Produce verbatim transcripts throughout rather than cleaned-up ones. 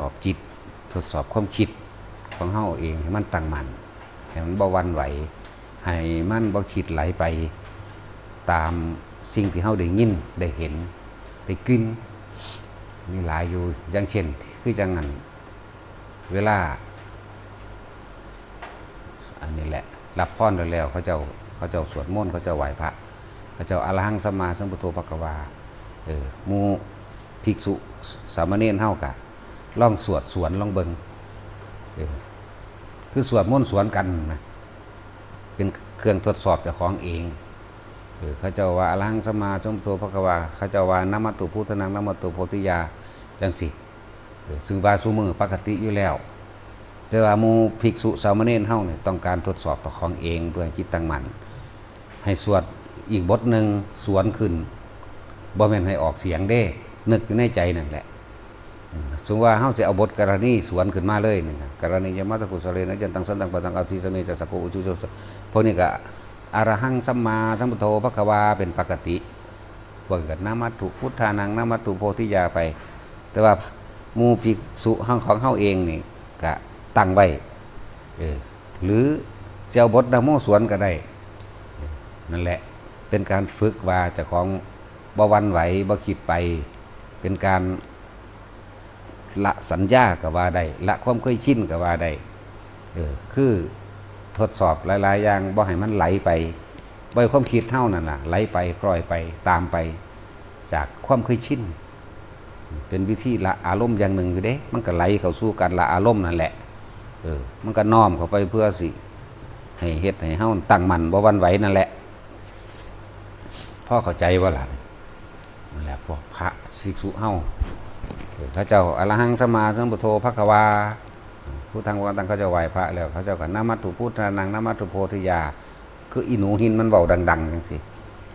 สอบจิต ทดสอบความคิดของเฮาเองให้มันตั้งมั่น ให้มันบ่หวั่นไหว ให้มันบ่คิดไหลไปตามสิ่งที่เฮาได้ยิน ได้เห็น ได้กลิ่น มีหลายอยู่ อย่างเช่น คือจั่งนั้น เวลา อันนี้แหละ รับพรแล้ว เขาเจ้า เขาเจ้าสวดมนต์ เขาเจ้าไหว้พระ เขาเจ้า อะระหังสัมมาสัมพุทโธภะคะวา เออ หมู่ภิกษุสามเณรเฮากะลองสวดสวนลองเบิ่ง เออ คือสวดมนต์สวนกันนะ เป็นเครื่องทดสอบเจ้าของเอง เออ เขาเจ้าว่า อะระหังสัมมาสัมพุทโธภะคะวา เขาเจ้าว่า นะมัตถุพุทธานัง นะมัตถุโพธิยา จั่งซี้ เออ ซึ่งว่าซุมื้อปกติอยู่แล้ว แต่ว่าหมู่ภิกษุสามเณรเฮาเนี่ยต้องการทดสอบเจ้าของเองเพื่อให้จิตตั้งมั่น ให้สวดอีกบทหนึ่งสวนขึ้น บ่แม่นให้ออกเสียงเด้ นึกอยู่ในใจนั่นแหละ อืม สมมุติว่าเฮาสิเอาบทกรณีสวนขึ้นมาเลยนี่นะ กรณียมัตตกุสะเลนะ ยันตังสันตังปะตัง อภิสเมจะสักโคอุจุโจ พวกนี้ก็ อะระหังสัมมาสัมพุทโธภะคะวา เป็นปกติ พวกก็ นะมัตถุพุทธานัง นะมัตถุโพธิยาไป แต่ว่าหมู่ภิกษุของเฮาเองนี่ก็ตั้งไว้ เออ หรือสิเอาบทนะโมสวนก็ได้ เออ นั่นแหละ เป็นการฝึกว่าเจ้าของบ่หวั่นไหว บ่คิดไป เป็นการละสัญญาก็ว่าได้ ละความเคยชินก็ว่าได้ เออ คือทดสอบหลายๆอย่าง บ่ให้มันไหลไป บ่ให้ความคิดเฮานั่นล่ะ ไหลไป คล้อยไป ตามไป จากความเคยชิน เป็นวิธีละอารมณ์อย่างหนึ่งอยู่เด้ มันก็ไหลเข้าสู่การละอารมณ์นั่นแหละ เออ มันก็น้อมเข้าไปเพื่อสิให้เฮ็ดให้เฮาตั้งมั่นบ่หวั่นไหวนั่นแหละ พอเข้าใจบ่ล่ะ นั่นแหละ พวกพระภิกษุเฮา เออ เขาเจ้า อะระหังสัมมาสัมพุทโธภะคะวา พุทธัง ภะคะวันตัง เขาเจ้าไหว้พระแล้ว เขาเจ้าก็ นะมัตถุพุทธานัง นะมัตถุโพธิยา คืออีหนูหินมันเว้าดังๆจั่งซี้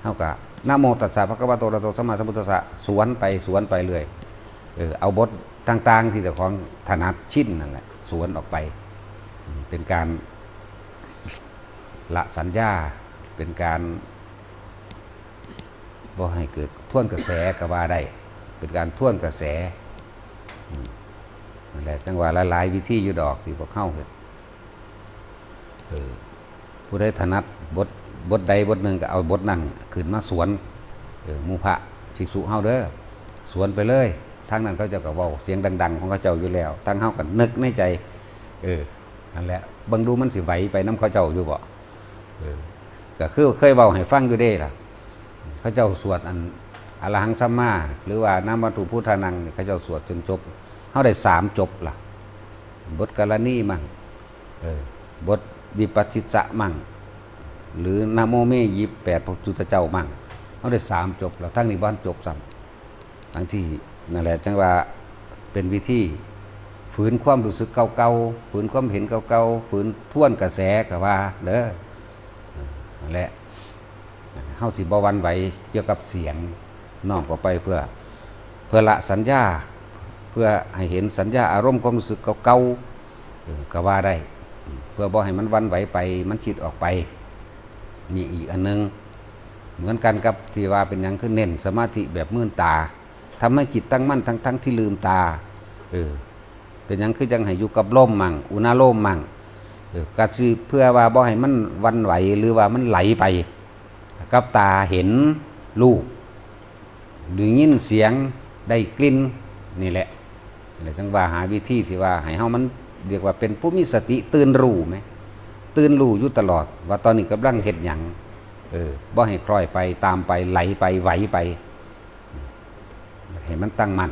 เฮาก็ นะโมตัสสะภะคะวะโตอะระหะโตสัมมาสัมพุทธัสสะ สวนไป สวนไปเรื่อย เออ เอาบทต่างๆที่เจ้าของถนัดชินนั่นแหละ สวนออกไป อืม เป็นการละสัญญา เป็นการบ่ให้เกิดทวนกระแสก็ว่าได้ เป็นการทวนกระแส อืม นั่นแหละ จั่งว่าหลายๆวิธีอยู่ดอกที่พวกเฮาเฮ็ด เออ ผู้ใดถนัดบท บทใดบทหนึ่งก็เอาบทนั้นขึ้นมาสวน เออ หมู่พระภิกษุเฮาเด้อ สวนไปเลย ทางนั้นเขาเจ้าก็เว้าเสียงดังๆของเขาเจ้าอยู่แล้ว ทางเฮาก็นึกในใจ เออ นั่นแหละ เบิ่งดูมันสิไหวไปนำเขาเจ้าอยู่บ่ เออ ก็คือเคยเว้าให้ฟังอยู่เด้ล่ะ เขาเจ้าสวดอัน อะระหังสัมมา หรือว่า นะมัตถุพุทธานังนี่ เขาเจ้าสวดจนจบ เฮาได้สามจบล่ะ บทกรณีมั่ง เออ บทวิปัสสิจะมั่ง หรือ นะโมเม ยี่สิบแปดพระพุทธเจ้ามั่ง เฮาได้สามจบแล้ว ทั้งนี้บ่ทันจบซ้ำ ทั้งที่นั่นแหละ จั่งว่าเป็นวิธี ฝืนความรู้สึกเก่าๆ ฝืนความเห็นเก่าๆ ฝืนทวนกระแสก็ว่าเด้อ นั่นแหละ เฮาสิบ่หวั่นไหวเกี่ยวกับเสียง น้อมเข้าไปเพื่อ เพื่อละสัญญา เพื่อให้เห็นสัญญาอารมณ์ความรู้สึกเก่าๆ เออ ก็ว่าได้ เพื่อบ่ให้มันหวั่นไหวไป มันคิดออกไป นี่อีกอันหนึ่ง เหมือนกันกับที่ว่าเป็นหยังคือเน้นสมาธิแบบมืนตา ทำให้จิตตั้งมั่นทั้งๆที่ลืมตา เออ เป็นหยังคือจั่งให้อยู่กับลมมั่ง อุณาโลมมั่ง เออ ก็สิเพื่อว่าบ่ให้มันหวั่นไหวหรือว่ามันไหลไป กับตาเห็นรูป ได้ยินเสียง ได้กลิ่น นี่แหละ แล้วจั่งว่าหาวิธีที่ว่าให้เฮามันเรียกว่าเป็นผู้มีสติตื่นรู้แหม ตื่นรู้อยู่ตลอด ว่าตอนนี้กำลังเฮ็ดหยัง เออ บ่ให้คล้อยไป ตามไป ไหลไป ไหวไป ให้มันตั้งมั่น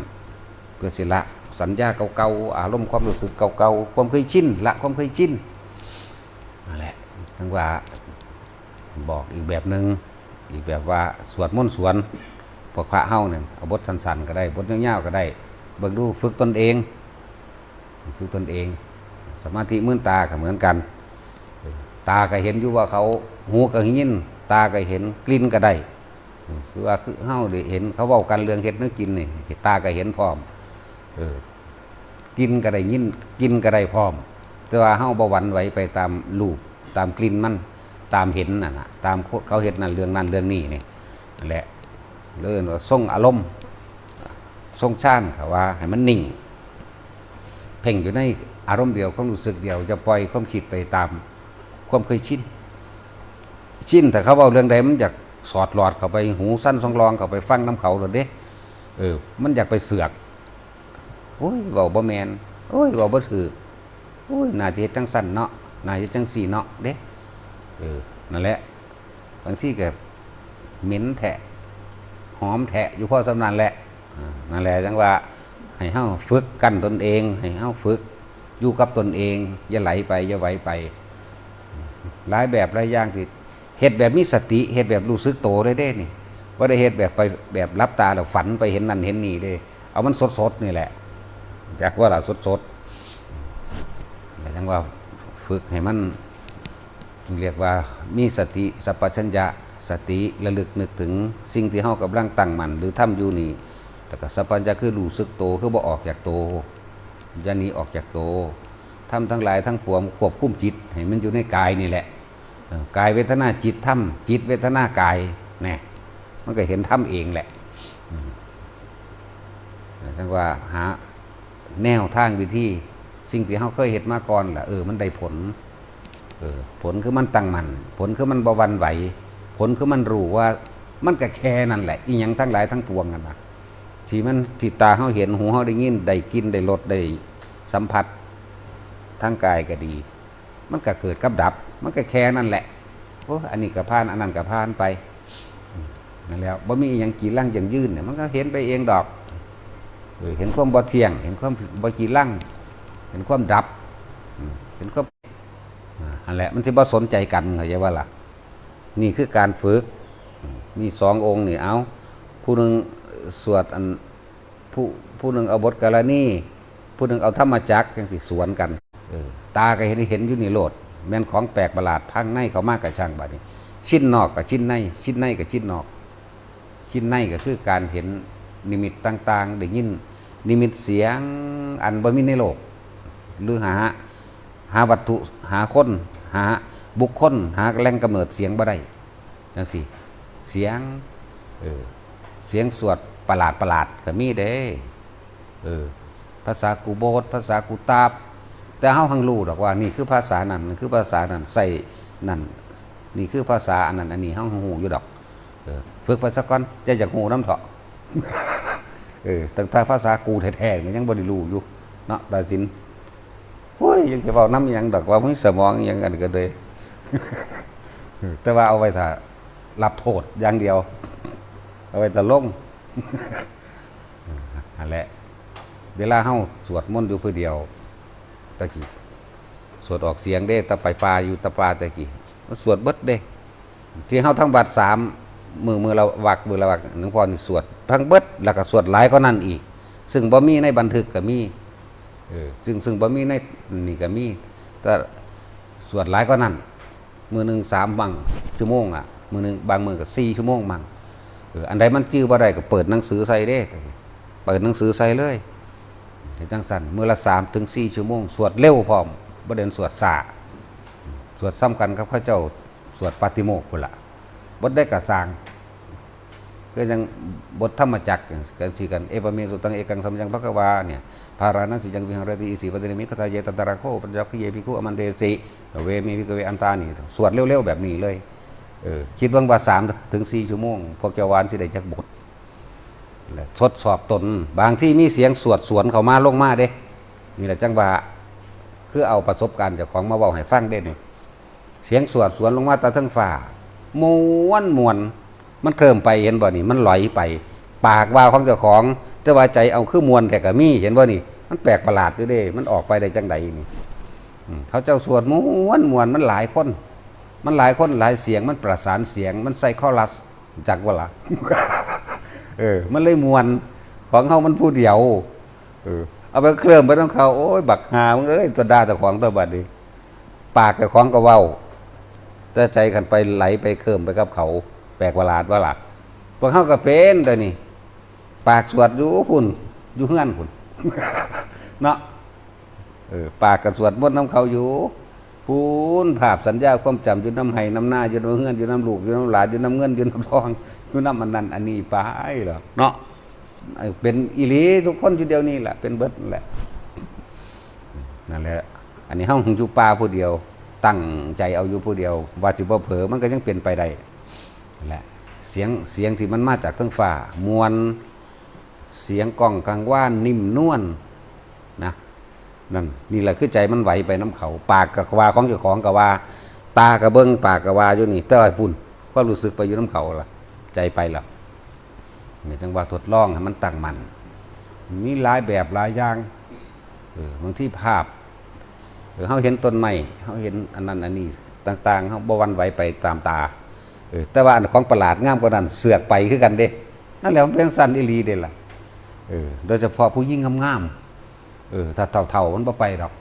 เพื่อสิละสัญญาเก่าๆ อารมณ์ความรู้สึกเก่าๆ ความเคยชิน ละความเคยชิน นั่นแหละ จั่งว่าบอกอีกแบบหนึ่ง อีกแบบว่าสวดมนต์สวน พวกพระเฮาเนี่ย เอาบทสั้นๆก็ได้ บทยาวๆก็ได้ เบิ่งดู ฝึกตนเอง ฝึกตนเอง สมาธิมืนตาก็เหมือนกัน ตาก็เห็นอยู่ว่าเขา หูก็ยิน ตาก็เห็น กลิ่นก็ได้ คือว่าคือเฮาได้เห็นเขาเว้ากันเรื่องเฮ็ดแนวกินนี่ ตาก็เห็นพร้อม เออ กลิ่นก็ได้ยิน กลิ่นก็ได้พร้อม แต่ว่าเฮาบ่หวั่นไหวไปตามรูป ตามกลิ่นมัน ตามเห็นนั่นน่ะ ตามเขาเฮ็ดนั่นเรื่องนั่นเรื่องนี้นี่ นั่นแหละ เรียกว่าทรงอารมณ์ ทรงฌาน เขาว่าให้มันนิ่ง เพ่งอยู่ในอารมณ์เดียว ความรู้สึกเดียว อย่าปล่อยความคิดไปตามความเคยชิน ชิน ถ้าเขาเว้าเรื่องใด มันอยากสอดหลอดเข้าไป หูสั้นสองรองเข้าไปฟังนำเขาโลดเด้ เออ มันอยากไปเสือก โอ้ย เว้าบ่แม่น โอ้ย เว้าบ่ถืก โอ้ย น่าสิเฮ็ดจั่งซั้นเนาะ น่าสิเฮ็ดจั่งซี้เนาะเด้ เออ นั่นแหละ บางทีก็เหม็นแท้ หอมแท้ อยู่พอส่ำนั้นแหละ อ่า นั่นแหละ จั่งว่า ให้เฮาฝึกกั้นตนเอง ให้เฮาฝึกอยู่กับตนเอง อย่าไหลไป อย่าไหวไป หลายแบบหลายอย่างที่เฮ็ดแบบมีสติ เฮ็ดแบบรู้สึกโตเลยเด้นี่ บ่ได้เฮ็ดแบบไป แบบหลับตาแล้วฝันไปเห็นนั่นเห็นนี่เด้ เอามันสดๆนี่แหละ จักว่าล่ะ สดๆ แล้วจั่งว่าฝึกให้มัน เรียกว่ามีสติสัมปชัญญะ สติระลึกนึกถึงสิ่งที่เฮากำลังตั้งมั่นหรือทำอยู่นี่ แล้วก็สัมปชัญญะคือรู้สึกโต คือบ่ออกจากโต อย่าหนีออกจากโต ธรรมทั้งหลายทั้งปวงควบคุมจิตให้มันอยู่ในกายนี่แหละ เออ กายเวทนาจิตธรรม จิตเวทนากาย แน่ มันก็เห็นธรรมเองแหละ อืม จั่งว่าหาแนวทางวิธี สิ่งที่เฮาเคยเฮ็ดมาก่อนล่ะ เออ มันได้ผล เออ ผลคือมันตั้งมั่น ผลคือมันบ่หวั่นไหว ผลคือมันรู้ว่า มันก็แค่นั้นแหละ อีหยังทั้งหลายทั้งปวงนั่นน่ะ ที่มัน ที่ตาเฮาเห็น หูเฮาได้ยิน ได้กลิ่น ได้รส ได้สัมผัส ทางกายก็ดี มันก็เกิดกับดับ มันก็แค่นั้นแหละ โอ้ อันนี้ก็ผ่าน อันนั้นก็ผ่านไป นั่นแหละ บ่มีอิหยังจีรังยั่งยืนเนี่ย มันก็เห็นไปเองดอก เออ เห็นความบ่เที่ยง เห็นความบ่จีรัง เห็นความดับ อืม เห็นความ อ่า นั่นแหละ มันสิบ่สนใจกัน เข้าใจบ่ล่ะ นี่คือการฝึก อืม มีสององค์นี่ เอา ผู้หนึ่งสวดอัน ผู้ ผู้หนึ่งเอาบทกาลาณี ผู้หนึ่งเอาธรรมจักร จั่งซี้สวนกัน เออ ตาก็เห็น เห็นอยู่นี่โลด แม่นของแปลกประหลาด ทางในเข้ามาก็ช่าง บัดนี้ ชิ้นนอกก็ชิ้นใน ชิ้นในก็ชิ้นนอก ชิ้นในก็คือการเห็นนิมิตต่างๆ ได้ยินนิมิตเสียงอันบ่มีในโลก หรือหา หาวัตถุ หาคน หาบุคคล หาแหล่งกำเนิดเสียงบ่ได้ จั่งซี้ เสียง เออ เสียงสวดประหลาดๆ ก็มีเด้ เออ ภาษากูโบส ภาษากูตาบ แต่เฮาหังรู้ดอกว่านี่คือภาษานั่น นี่คือภาษานั่น ใส่นั่น นี่คือภาษาอันนั้น อันนี้ เฮาฮู้อยู่ดอก เออ ฝึกไปซะก่อน อย่าอยากฮู้นำเถาะ เออ ตั้งแต่ภาษากูแท้ๆ ก็ยังบ่ได้รู้อยู่ เนาะ ตาสิน โอ้ย ยังสิเว้านำอิหยังดอก ว่ามีสมองอิหยังอันก็เลย แต่ว่าเอาไว้ถ้ารับโทษอย่างเดียว เอาไว้ถ้าลง นั่นแหละ เวลาเฮาสวดมนต์อยู่ผู้เดียว ตะกี้ สวดออกเสียงเด้ ตะไปป่า อยู่ตะป่าตะกี้ มันสวดเบิดเด้ ที่เฮาทำวัดสามมื้อ มื้อละวัก มื้อละวัก หลวงพ่อนี่สวดทั้งเบิด แล้วก็สวดหลายกว่านั้นอีก ซึ่งบ่มีในบันทึกก็มี เออ ซึ่ง ซึ่งบ่มีในนี่ก็มี แต่สวดหลายกว่านั้น มื้อหนึ่งสามบางชั่วโมงอะ มื้อหนึ่ง บางมื้อก็สี่ชั่วโมงมั่ง เออ อันใดมันจื่อบ่ได้ก็เปิดหนังสือใส่เด้ เปิดหนังสือใส่เลย เฮ็ดจั่งซั้น มื้อละสามถึงสี่ชั่วโมง สวดเร็วพร้อม บ่ได้สวดช้า สวดส่ำกันกับเขาเจ้าสวดปาติโมกข์พุ้นล่ะ บทใดก็ซ่าง คือจั่งบทธรรมจักรจั่งซี้กัน เอวะเม สุตัง เอกัง สัมยัง ภะคะวา เนี่ย พาราณสียัง วิหารติ อิสิ ปัตตนิ มิคทายะ ตตะระโข ปัญจวัคคียะ ภิกขุ อามันเตสิ เว เม ภิกขเว อัตถานิ สวดเร็วๆ แบบนี้เลย เออ คิดเบิ่งว่าสามถึงสี่ชั่วโมง พวกเจ้าว่ามันสิได้จักบท และทดสอบตน บางทีมีเสียงสวดสวนเข้ามาลงมาเด้ นี่แหละจั่งว่า คือเอาประสบการณ์เจ้าของมาเว้าให้ฟังเด้นี่ เสียงสวดสวนลงมาแต่เทิงฟ้า ม่วนม่วน มันเคลิ้มไป เห็นบ่นี่ มันลอยไป ปากว่าของเจ้าของ แต่ว่าใจเอาคือม่วนแท้ก็มี เห็นบ่นี่ มันแปลกประหลาดอยู่เด้ มันออกไปได้จั่งใดนี่ อืม เขาเจ้าสวดม่วนม่วน มันหลายคน มันหลายคนหลายเสียง มันประสานเสียง มันใส่คอรัส จักบ่ล่ะ เออ มันเลยม่วน ของเฮามันผู้เดียว เออ เอาไปเคลิ้มไปนำเขา โอ้ย บักห่ามึงเอ้ย ตัวด่าเจ้าของตัวบัดนี้ ปากเจ้าของก็เว้า แต่ใจคันไปไหลไปเคลิ้มไปกับเขา แปลกประหลาดบ่ล่ะ พวกเฮาก็เป็นเด้อนี่ ปากสวดอยู่พุ้น อยู่เฮือนพุ้น เนาะ เออ ปากก็สวดมนต์นำเขาอยู่พุ้น ภาพสัญญาความจำอยู่นำไฮ่นำนา อยู่นำเฮือน อยู่นำลูก อยู่นำหลาน อยู่นำเงิน อยู่นำทอง อยู่นำอันนั้นอันนี้ไปหรอกเนาะ เออ เป็นอีหลีทุกคนอยู่เดี๋ยวนี้แหละ เป็นเบิดนั่นแหละ นั่นแหละ อันนี้เฮาอยู่ป่าผู้เดียว ตั้งใจเอาอยู่ผู้เดียว ว่าสิบ่เผลอมันก็ยังเป็นไปได้นั่นแหละ เสียง เสียงที่มันมาจากเทิงฟ้า ม่วน เสียงก้องกังวานนิ่มนวลนะ นั่น นี่แหละคือใจมันไหวไปนำเขา ปากก็ว่าของเจ้าของก็ว่า ตาก็เบิ่ง ปากก็ว่าอยู่นี่ แต่ว่าพุ่น ความรู้สึกไปอยู่นำเขาล่ะ ใจไปแล้ว นี่จั่งว่าทดลองให้มันตั้งมั่น มีหลายแบบหลายอย่าง เออ บางทีภาพ เออ เฮาเห็นต้นไม้ เฮาเห็นอันนั้นอันนี้ต่างๆ เฮาบ่หวั่นไหวไปตามตา เออ แต่ว่าอันของประหลาดงามกว่านั้น เสือกไปคือกันเด้ นั่นแหละ มันเป็นจั่งซั้นอีหลีเด้ล่ะ เออ โดยเฉพาะผู้หญิงงามๆ เออ ถ้าเฒ่าๆ มันบ่ไปดอก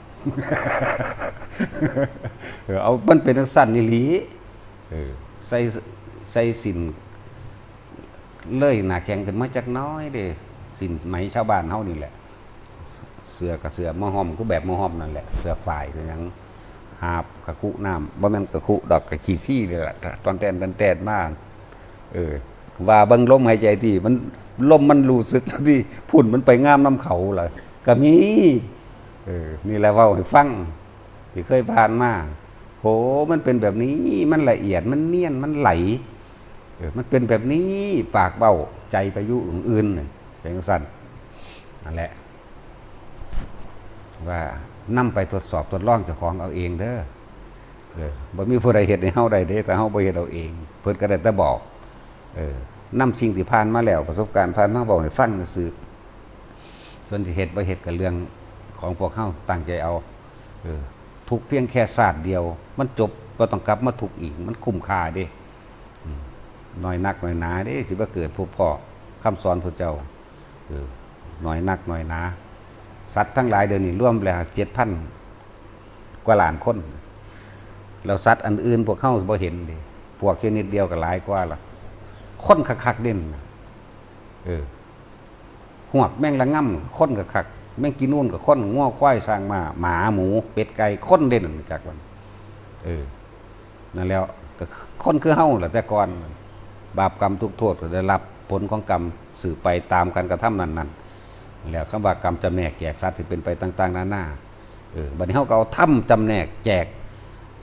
เออ เอา มันเป็นจั่งซั้นอีหลี เออ ใส่ ใส่สิ้น เลยหน้าแข้งขึ้นมาจักหน่อยเด้ สิ้นไหมชาวบ้านเฮานี่แหละ เสื้อก็เสื้อหมอฮ้อม คือแบบหมอฮ้อมนั่นแหละ เสื้อฝ้าย เสื้อหยัง หาบกะคุน้ำ บ่แม่นกะคุดอก กะขี้ซี้นี่แหละ ตอนแตน ตอนแตนมา เออ ว่าเบิ่งลมหายใจติ มัน ลมมันรู้สึกติ พุ่นมันไปงามนำเขาล่ะ ก็มี เออ นี่แหละเว้าให้ฟัง ที่เคยผ่านมา โห มันเป็นแบบนี้ มันละเอียด มันเนียน มันไหล เออ มันเป็นแบบนี้ ปากเว้า ใจไปอยู่อื่นๆ น่ะ เป็นจั่งซั้น นั่นแหละ ว่านำไปทดสอบทดลองเจ้าของเอาเองเด้อ เออ บ่มีผู้ใดเฮ็ดให้เฮาได้เด้ ถ้าเฮาบ่เฮ็ดเอาเอง เพิ่นก็ได้แต่บอก เออ นำสิ่งที่ผ่านมาแล้ว ประสบการณ์ผ่านมาเว้าให้ฟังซื่อ ส่วนสิเฮ็ดบ่เฮ็ดก็เรื่องของพวกเฮา ตั้งใจเอา เออ ทุกข์เพียงแค่ชาติเดียว มันจบ บ่ต้องกลับมาทุกข์อีก มันคุ้มค่าเด้ อืม น้อยนักน้อยหนาเด้ สิมาเกิดพบพ้อคำสอนพระเจ้า เออ น้อยนักน้อยหนา สัตว์ทั้งหลายเดี๋ยวนี้รวมแล้วเจ็ดพันกว่าล้านคน แล้วสัตว์อันอื่นพวกเฮาบ่เห็นเด้ พวกชนิดเดียวก็หลายกว่าละ คนคักๆ เด่น เออ ฮวกแมงละง่ำ คนคักๆ แมงกีนูนก็คน งัวควายช้างม้า หมาหมู เป็ดไก่ คนเด่น จักวัน เออ นั่นแหล้ว ก็คนคือเฮาแหละ แต่ก่อน บาปกรรมทุกข์โทษก็ได้รับผลของกรรมสืบไปตามการกระทำนั้นๆ แล้วคำว่ากรรมจำแนกแจกสัตว์ที่เป็นไปต่างๆ นานา เออ บัดนี้เฮาก็เอาธรรมจำแนกแจก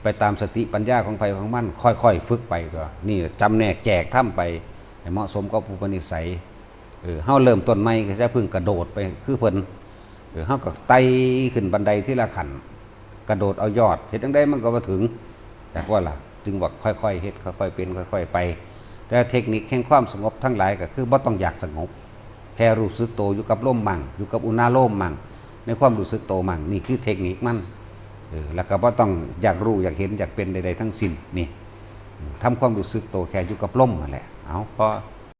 ไปตามสติปัญญาของไผของมัน ค่อยๆ ฝึกไปก็ นี่จำแนกแจกธรรมไป ให้เหมาะสมกับอุปนิสัย เออ เฮาเริ่มต้นใหม่ก็จะพึ่งกระโดดไปคือเพิ่น เออ เฮาก็ไต่ขึ้นบันไดทีละขั้น กระโดดเอายอด เฮ็ดจั่งใดมันก็บ่ถึง จักว่าล่ะ จึงว่าค่อยๆ เฮ็ด ค่อยๆ เป็น ค่อยๆ ไป แต่เทคนิคแห่งความสงบทั้งหลายก็คือบ่ต้องอยากสงบ แค่รู้สึกโตอยู่กับลมมั่ง อยู่กับอุณาโลมมั่ง ในความรู้สึกโตมั่ง นี่คือเทคนิคมัน เออ แล้วก็บ่ต้องอยากรู้ อยากเห็น อยากเป็นใดๆ ทั้งสิ้น นี่ ทำความรู้สึกโตแค่อยู่กับลมนั่นแหละ เอา พอ